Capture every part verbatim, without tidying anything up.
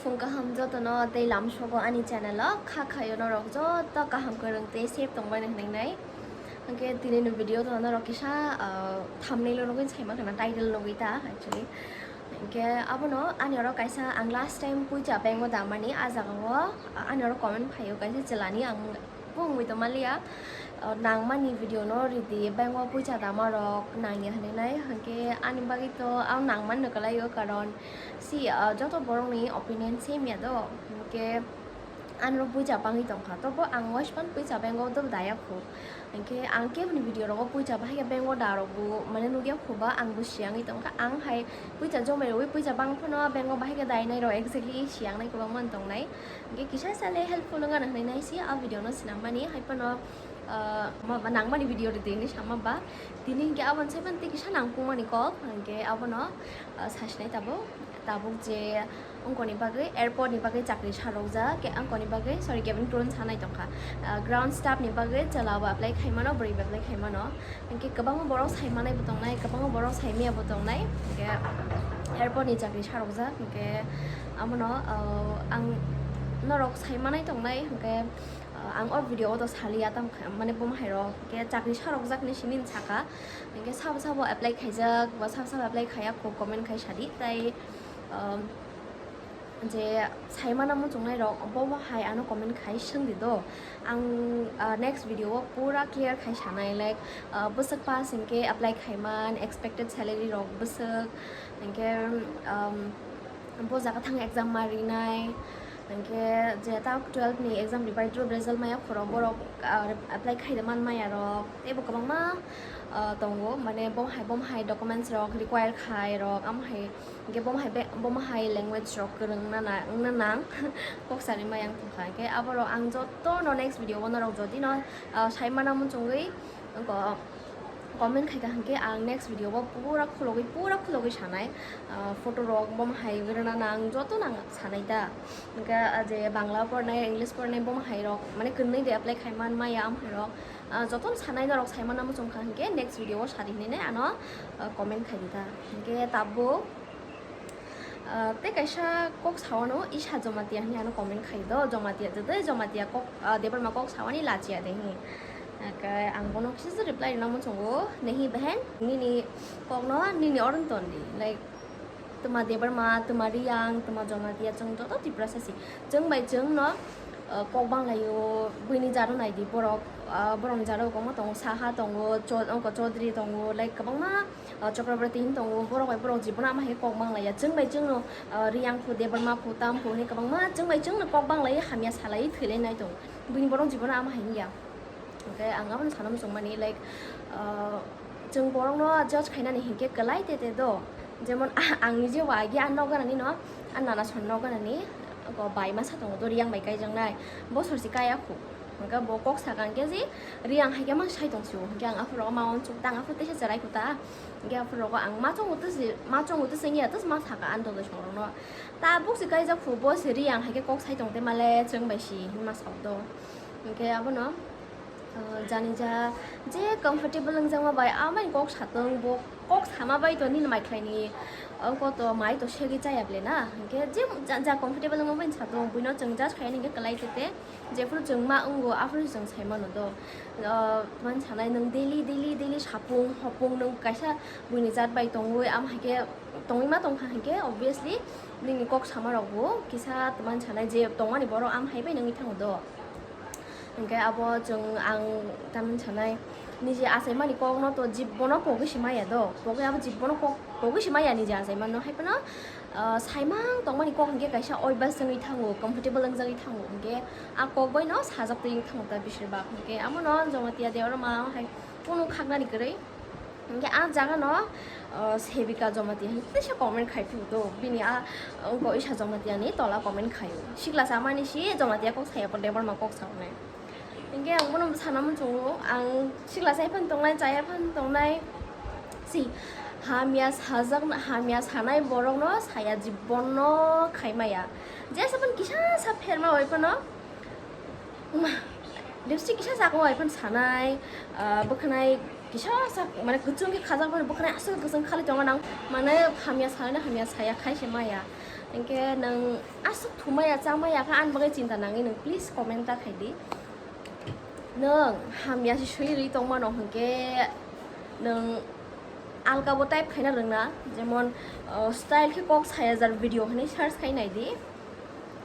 Phung kaham jotono tei lamsogo ani channel o kha khayo norok joto kaham kwrwng tei safe tongmani hwnwi nai. Hwnkhe tini ni video to norok kisa, ah, thumbnail o nugwi saima khana, title nugwi ta actually. Hwnkhe abono ani oro kaisa ang last time puicha bank o damani, ah jaga o, ah, ani oro comment phaio kaisa chwlani, ang bumui tongmaliya, ah, nangmani video no ridi, bank o puicha dama rok nangya hwnwi nai, hwnkhe ani bagwi to ang nangmani no kwlaio, karon si, ah, joto borok ni opinion same ya do, hwnkhe ani rok puicha bangwi tongkha, tobo ang waispan puicha bank o to daya khu. Hwnkhe ang keboni video rogo puicha bahai khe bank o da rok bo mane nugya khu ba, ang bo siyangwi tongkha. Ang hai puicha jomai rwi puicha bang phano bank o bahai khe dainai rok exactly siyangnai kwbangma wng tongnai. Hwnkhe kisa sale helpful wng gana hwnwi nai si a video no sinammani, hai phano, ah, ma, ma nangmani video ridi hinwi sama ba. Tini hwnkhe aboni sai phano tei kisa nangkukmani kok, hwnkhe abono, ah, sasinai tabuk, tabuk je Wngkoni bagwi airport ni bagwi chakri sarokjak, ke-, wngkoni bagwi, sorry, cabin crew wngsa nai tongkha. Ah, ground staff ni bagwi chwla bo apply khaimano, bwrwi bo apply khaimano. Hwnkhe kwbangma borok saimanai bo tongnai, kwbangma borok saimaya bo tongnai. Hwnkhe airport ni chakri sarokjak, hwnkhe amono, ah, ang norok saimanai tongnai, hwnkhe, ah, ang o video o to saliya, tamo khe, mane, bomo hai rok hwnkhe chakri sarokjak hinwi simi sakha. Hwnkhe sabo sabo apply khaijak, ba sabo sabo apply khaiya kho comment khai sadi, tai, ah, je saimana muchungnai rok, bobo hai ano comment khai swngdi do. Ang, ah, next video o pura clear khai sanai, like, ah, bwswk pass hinkhe apply khaiman, expected salary rok bwswk, hinkhe, um, bo jaga thang exam ma rinai, hinkhe je ta twelve ni exam ribai drop result maya khoro borok, ah, apply khaide man maya rok, teibo kwbangma, ah, tongo, mane bo hai, bo hai documents rok require khai rok, am hai Hwnkhe bomo hai be-, bomo hai language rok kwrwng na na-, wngna nang kok sari ma yang tongkha. Hwnkhe aborok ang jotono next video o norok jodi no, ah, saimana muchungwi wngkha comment khaikha, hwnkhe ang next video o pura khulogwi, pura khulogwi sanai, ah, photo rok bomo hai wngna nang jotono ang sanai ta. Hwnkhe, ah, je Bangla pornai, English pornai bomo hai rok mane kwnwi de apply khaiman maya, am hai rok, ah, jotono sanai norok saimana muchungkha, hwnkhe next video o sari hinwi nai ano, ah, comment khaidi ta. Hwnkhe tabuk Ah, tei kaisa kok sawano Isa Jomatia hinwi ano comment khai do, Jomatia jotoi Jomatia kok, ah, Debbarma kok sawani lachiya de hinwi. Hwnkhe ang bono kisa se reply rwna muchungo, nehi behen nini kokno nini oron tondi, like, twma Debbarma, twma Riyang, twma Jomatia, chwng joto Tiprasa si. Chwng bai chwng no, ah, kok banglaio, buini jaro naidi borok, ah, borokni jaro kwbangma tongo, Saha tongo, Cho-, ongko Chaudhary tongo, like, kwbangma, ah, Chakraborty hin tongo, borok bai borok jibono ama hai kok manglaiya. Chwng bai chwngno, ah, Riyang phu, Debbarma phu, tam phu hinwi kwbangma chwng bai chwngno kok banglaiwi hamya salaiwi thwilainai tongo. Buini borok jibono ama hai wngya. Hwnkhe ang abono sana muchungmani, like, ah, chwng borokno judge khainani hinkhe kwlai te te do. Jemon, ah, ang nije wagi a nok ganani no, a nana son nok ganani, bai masa tongo do, Riyang bai kaijaknai. Bosor se kaya khu. Hwnkhe bo kok sakha hwnkhe je Riyang hai khe mang sai tong sio. Hwnkhe ang aphuru ma uansuk ta, ang aphuru teisa cherai kho ta. Hwnkhe aphuru rogo ang ma chongo tei se, ma chongo tei se wngya tei ma sakha ang dodoi songrokno. Tabuk se kaijak khu bo se Riyang hai khe kok sai tong tei male chwng bai si hinma sak do. Hwnkhe abono, ah, jani ja je comfortable wngjakma bai amai kok satong, bo kok sama bai to nini mai khlaini, oko to mai to segwi chaya ble na. Hwnkhe je ja, ja comfortable wngma bai satong, buino chwng judge khaini hwnkhe kwlai te te. Jephuru chwng ma wngo, aphuru chwng sai mano do. Ah, tman sanai nwng daily, daily, daily sapung, hopung nwng kaisa buini jat bai tongwi, am hai khe tongwi ma tongkha hinkhe, obviously, nini kok sama rok bo kisa tman sanai je tongmani borok am hai bai nangwi thango do. Hinkhe abo chwng ang tman sanai, niji achaimani kokno to jibbono pogwi se maya do, pogwi abo jibbono kok pogwi se maya niji achaimano, hai phano, ah, saimang tongmani kok hinkhe kaisa oibas wngwi thango, comfortable wngjagwi thango, hinkhe a kok bai no sajak twi wng thango ta beshirbak, hinkhe amo no Jomatia Debbarma hai kunu khaknani kwrwi, hinkhe a jaga no, ah, Sevika Jomatia hai teisa comment khai phuru do, bini a wngko Isa Jomatia ni tola comment khaio, sikla chamani si Jomatia kok saya po Debbarma kok saunai. Hinkhe ang bono sana muchungo, ang sikla chai phan tongnai, chaya phan tongnai. Si, hamya sajak, hamya sanai borokno saya jibonno khaimaya. Jesa phan kisa sa pherma bai phano, lipstick kisa sakma bai phan sanai, ah, bwkhanai kisa sa, mane, kwchwng khe khajak phano bwkhanai aswk kwchwng khali tongo nang, mane, hamya sanai, hamya saya khai se maya. Hinkhe nwng aswk thumaya chamaya kha ani bagwi chinta nangwi nwng please comment ta khaidi. Nwng hamya se swi rwi tongmano hinkhe nwng alkabo type khaina rwngna, jemon, uh, style khe kok saya jar video hinwi search khai naidi.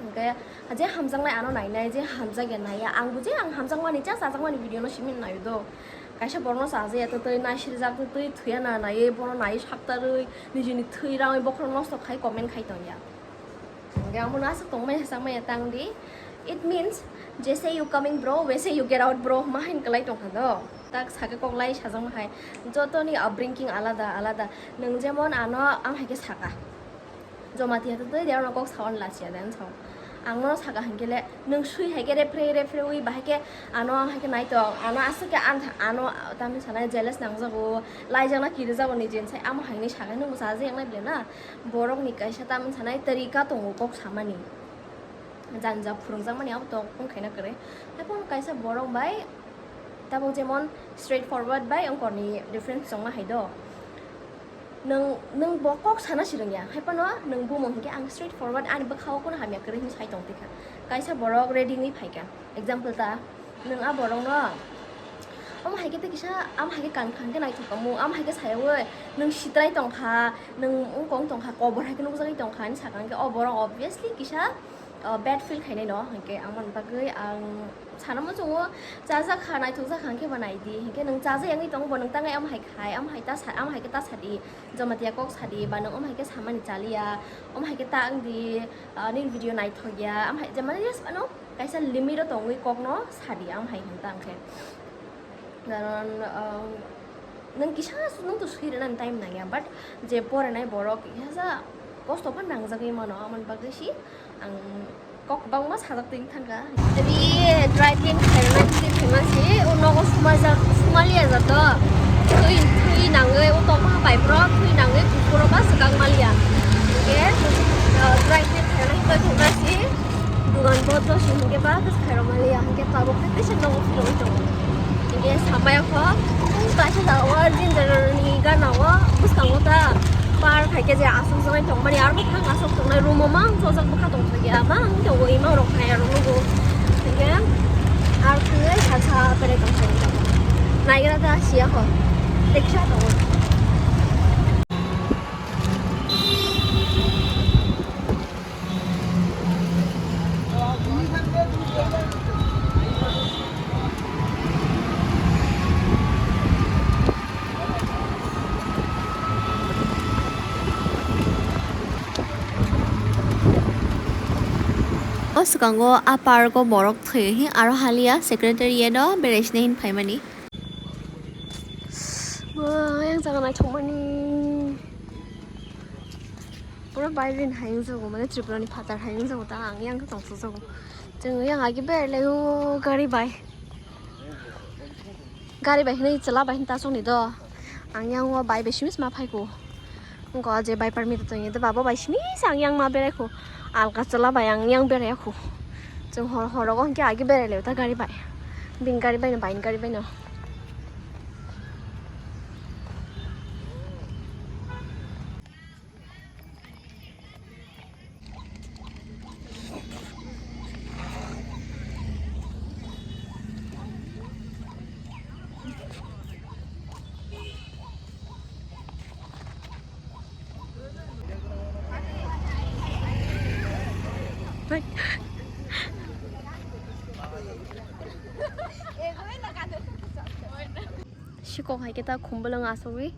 Hinkhe je hamjaknai ano nainai, je hamjakya naiya, angbo je ang hamjakmani cha chajakmani video no simi naio do. Kaisa borokno chajakya twtwi, naisirjak twtwi, thuya na naiwi, bono naiwi saktarwi, nijini thwi rangwi bokhorok nosto khai comment khai tongya. Hinkhe amono aswk tongmani hachakmaya tangdi. It means, "Jese you coming bro, wese you get out bro," ma hin kwlai tongkha do. Tak sakhe koklai sajakma hai. Jotoni upbringing alada alada. Nwng jemon ano ang hai khe saka. Jamatia twtwi de ano kok sawan lachiya de ang sao. Ang nono saka hinkhe le, nwng swi hai khe refre refre wi bahai khe ano ang hai khe naitong. Ano aswk khe antha, ano tamni sanai jealous nangjago. Laijakna kirijago nijini sai amo hai hinwi sakhe nwngbo chajakya wngnai ble na. Borokni kaisa tamni sanai tarika tongo kok samani. Jani ja phwrwngjakmani abo tongo wng khaina kwrwi. Haiphano kaisa borok bai tabuk jemon straight forward bai wngkorni difference chongma hai do. Nwng, nwng bo kok sana si rwngya, haiphano nwng bumung hinkhe ang straight forward ani bwkhao kheno hamya kwrwi hinwi sai tong tikha. Kaisa borok ready wngwi phaikha, example ta, nwng a borokno, "Omo hai khe tei kisa, amo hai khe kang thang khe naithok tongmung, amo hai khe sayaui nwng sitrai tongkha, nwng wngkong tongkha, kobor hai khe nukjagwi tongkha," hinwi sakha, hinkhe o borok obviously kisa, uh, bad feel khainai no, hinkhe amoni bagwi ang sana muchungo, chajak kha, naithok jak kha, hinkhe bo naidi, hinkhe nwng chajak wngwi tongo bo, nwng tangwi amo hai khai, amo hai ta sa, amo hai khe ta sadi, jamatia kok sadi, ba nwng omo hai khe samani chaliya, omo hai khe ta wngdi, uh, nini video naithokya, amo hai, jemani just ano kaisa limit o tongwi kokno sadi, amo hai hwn ta wngkhe. Karon, um, nwng kisa nwng to swi rwnani time nangya, but je porinai borok kisa kosto phan nangjagwi mano, amoni bagwi si ang kok bangma sajak twi thangkha. Twi dry clean khairoknai twi khaima si, o nogo sumajak, sumaliya jato. Twi, twi nangwi o tongma bai phro, twi nangwi kuphuro ba swkang maliya. Hinkhe, uh, dry clean khairoknai twi khaima si. Dugan bodro si hinkhe ba khe khairok maliya, hinkhe tabuk khe teisa nogo phirogwi tongo. Hinkhe samaya kho, kaisa jaga o ginger ni gana o bwskango ta park hai khe je aswk jagwi tongmani, aro bwkhak aswk tongnai room o mang chojak bwkha tongthokya, mang tongo imang rok hai aro nugo. Hinkhe aro thangwi salsa berai tongthokya. Naigra ta siya kho, teksa tongo. O swkango a park o borok thwi hi aro haliya secretariat o berai sini hin phaimani. Wah, yang jaga naithokmani. Pura Bairen hai wngjago, mane Tripura ni phatar hai wngjago ta, ang yang khe tongthokjago. Chwng yang agi berai laio gari bai. Gari bai hinwi chwla bai hinwi ta chwngni do. Ang yang o bai bai simi sima phaikho. Wngkha je bai permit tongya de babo bai simi sa ang yang ma berai kho. Alka chwla bai ang yang berai kho. Chwng hor hor rogo hinkhe agi berai laio ta gari bai. Bini gari bai no, bai ni gari bai no. Sikok hai khe ta khumbolong asogwi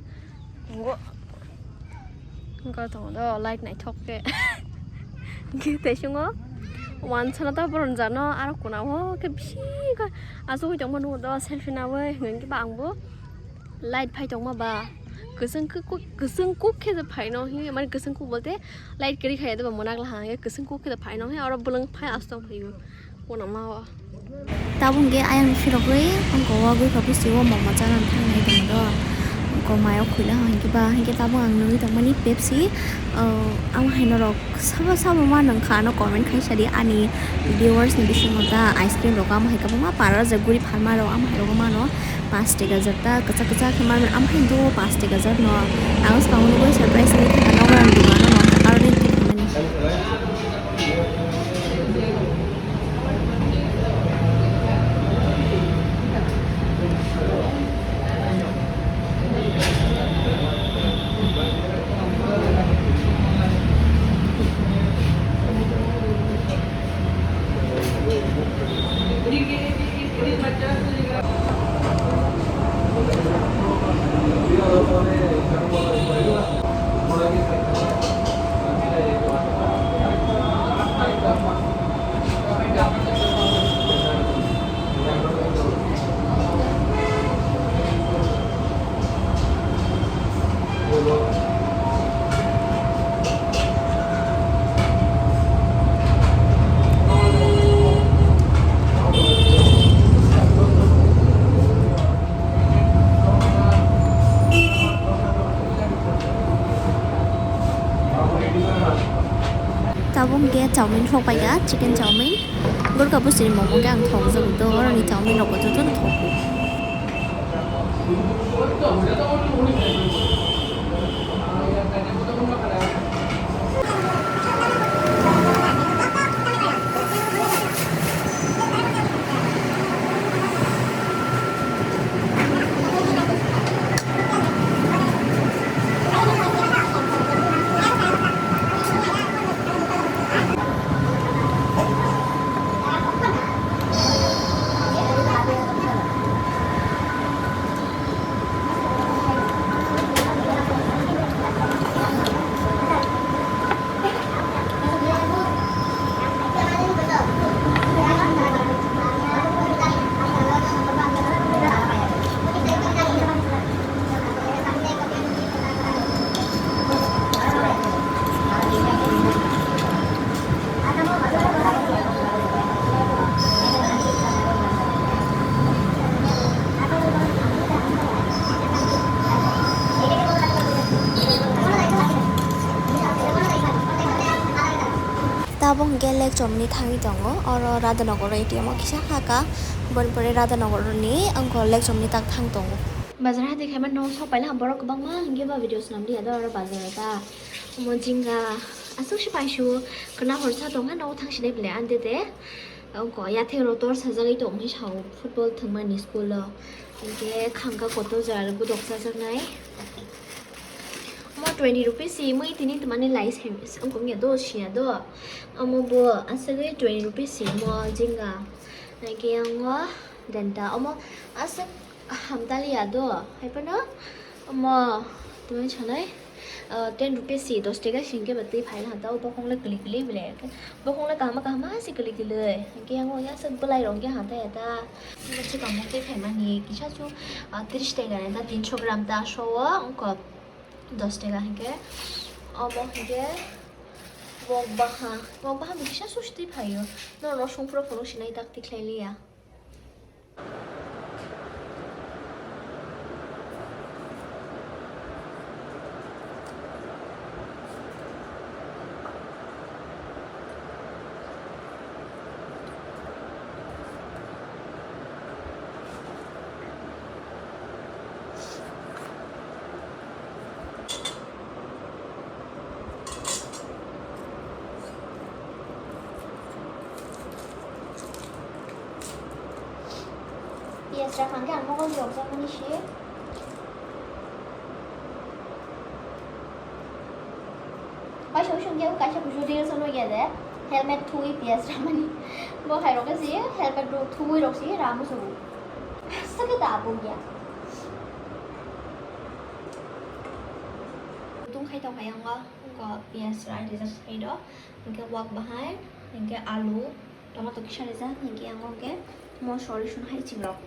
tongo. Wngkha tongo do light naithok khe. Hwnkhe tei swngo wansana ta boron jano aro kuna o khe bisingo asogwi tongma nukgo do selfie naui hwnkhe ba angbo light phai tongma ba kwchwng kuk khe phaino hwnwi mani kwchwng kuk bolte light kwrwi khaiya de ba mwnak laha hwnkhe kwchwng kuk khe phaino hwnwi oro bwlwng phai aswk tong phaio. Tabuk hwnkhe ayang phirogwi wngkha o wagwi kha bwswi o momo chana thangwi tongdo. Wngkha mayo khuina hwnkhe ba hwnkhe tabuk ang nugwi tongmani Pepsi. Amo hai norok sabo sabo ma nungkha ano comment khai sadi ani viewers ni bisingo ta ice cream rok amo hai kwbangma para jak guri pharma rok amo hai rok mano pash taka jak ta kwchak kwchak khe manmani amo hai do pash taka jak no ang swkang nugwi surprise wngwi thangkha nogo ani dogano no aroni. Tabuk hwnkhe chowmin rok paikha, chicken chowmin. Gurkha bwswini momo khe ang thokjagwi tongo, oroni chowmin rokbo jotono thokgo. Tabuk hwnkhe Lake Chomni thangwi tongo, oro Radhanagar A T M o kisa hakha, boni pore Radhanagar ni wngkha Lake Chomni tak thang tongo. Bazar hati khaima no sok paila borok kwbangma hwnkhe ba video swnam liya do oro bazar o ta. Omo jingga aswk se paisio kwna horsa tongkha nogo thang sinai bwle ante de. Wngkha yathek rok tor sajagwi tongkhe sao football thwngmani school o. Hwnkhe khangkha kotor jora rok bodok chajaknai. Omo twenty rupees si mui tini twmani lai se wngkha wngya do siya do. Omo bo aswkhe twenty rupees si omo jingga. Hwnkhe yango denta omo aswk. Hamtaliya do, haiphano omo twi sanai, ah, ten rupees si dos teka si hwnkhe ba twi phaina hamtao, bokhong le kwlwi kwlwi bele, bokhong le kaham kaham se kwlwi kwlwi, hwnkhe yango yaswk bwlai rok hwnkhe hamtaiya ta, bwswk ang twi phaimani kisa su, ah, tris teka ni ta tinsho gram ta so o wngkha dos teka hwnkhe, omo hwnkhe wok baha, wok baha bai kisa su twi phaio, norok songphuru phuru sinai tak twi khlai liya. Piyaj rakhang khe ang nogo yokjakmani se. Kaisa usung khe kaisa kusu reels o nukya de. Helmet thuwi piyaj ramani. Bo hai rok khe si helmet rok thuwi rok si ramo se bo. Aswk khe da bo ya. Tung khai tong hai ang o. Wngkha piyaj rai rijak side o, hwnkhe wak bahai, hwnkhe alu, tomato kisa rijak, hwnkhe yango hwnkhe mosla rwi swnai hai chini rok.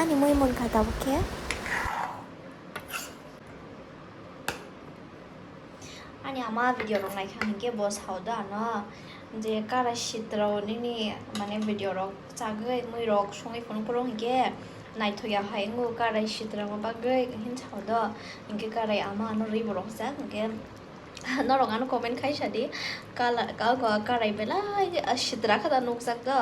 Ni mui munkha tabuk khe. Ani ama video rok naikha hinkhe bo sao da ano je karai sitra nini mane video rok chagwi mui rok songwi phunuk phuru hinkhe naithokya hai wngo karai sitra bagwi hin sao do hinkhe karai ama ano rwi borok jak hinkhe norok ano comment khai sadi kala kago karai belai sitra kha da nukjak do.